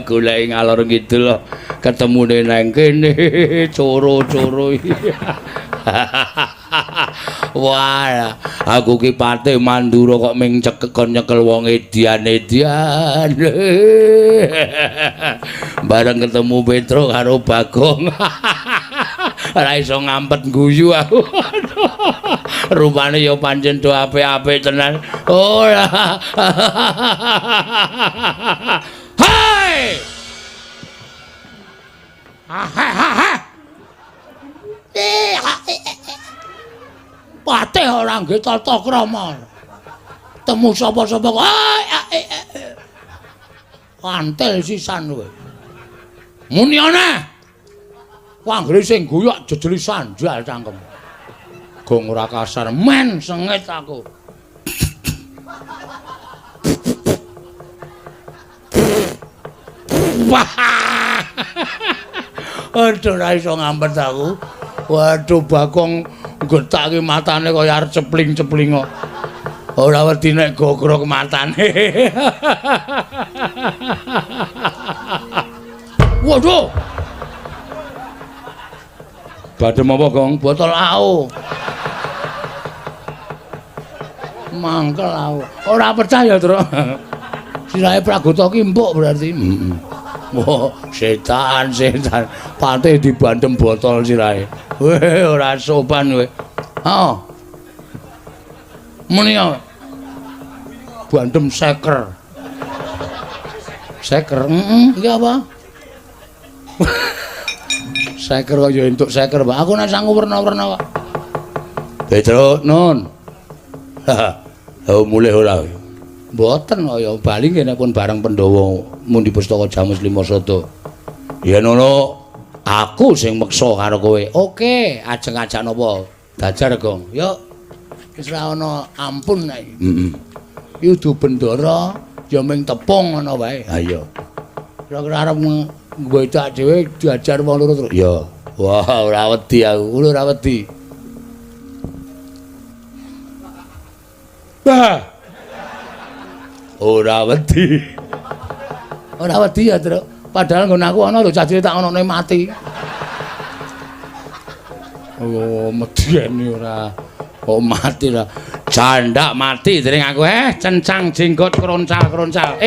Golek ngalor ngidul ketemune nang kene coro-coro. Wah, aku ki Patih Mandura kok ming cekekon nyekel wong edian-edian. Bareng ketemu Petruk karo Bagong. Ora iso ngampet guyu aku. Rupane ya pancen do apik-apik tenan. Ora. Hai! Ha ha. Patih ora nggih tata krama. Temu sapa-sapa kok. Kantil sisan kowe. Muni ana. Anggere sing guyok jejeli sandal cangkem. Gong ora kasar men sengit aku. Wah. Aduh ora iso ngampet aku. Waduh Bagong getake matane kaya arep cepling-cepling kok. Ora wedi nek gogrok matane. Waduh. Badhe apa, Gong? Botol AO. Mangkel aku. Ora percaya, Truk. Sirahe Pragota ki empuk berarti. Heeh. Wah, setan, setan. Patih dibandem botol sirahe. Weh, ora sopan kowe. Heeh. Muni apa? Bandem seker. Seker, heeh, iki apa? Seker kok ya entuk seker, Pak. Aku nek sangu werna-werna kok. Petruk, Nun. Oh, mulih ora. Mboten kaya bali nggih nek pun bareng Pandhawa mundi pustaka Jamus Lima Sada. Yen ngono aku sing meksa karo kowe. Oke, ajeng ajak napa? Dajar, Gong. Yuk. Wis ora ana ampun nek iki. Heeh. Iki udu bendara ya ming tepung ngono wae. Ha iya. Kira-kira arep ngwedak dhewe diajar wong loro terus. Ya. Wah, ora wedi aku. Ora wedi. Bah. Ora wedi. Ora wedi ya, Truk. Padahal nggon aku ana lho cah cilik tak onone mati. Oh, medeni ora. Oh, mati lah. Jandak mati dening aku. Cencang jenggot kroncal-kroncal.